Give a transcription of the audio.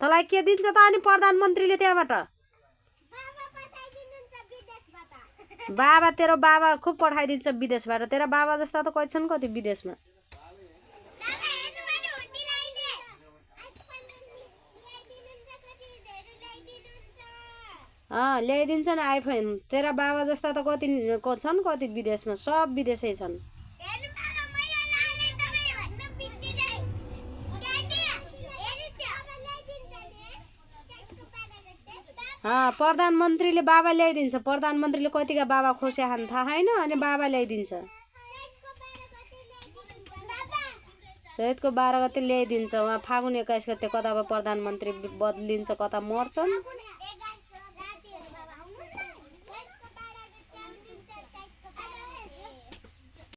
तँलाई के दिन्छ त अनि प्रधानमन्त्रीले त्यहाँबाट? बाबा तेरो बाबा खुब पठाइदिन्छ विदेशबाट। तेरा बाबा जस्ता त कोही छन् कति विदेशमा। ल्याइदिन्छन् आइफोन। तेरा बाबा जस्ता त कति छन् कति विदेशमा। सब विदेशै छन्। प्रधानमन्त्रीले बाबा ल्याइदिन्छ। प्रधानमन्त्रीले कतिका बाबा खोस्या खान थाहा छैन अनि बाबा ल्याइदिन्छ। चैतको 12 गते ल्याइदिन्छ। उहाँ फागुन 21 गते कता प्रधानमन्त्री बदलिन्छ कता मर्छन्।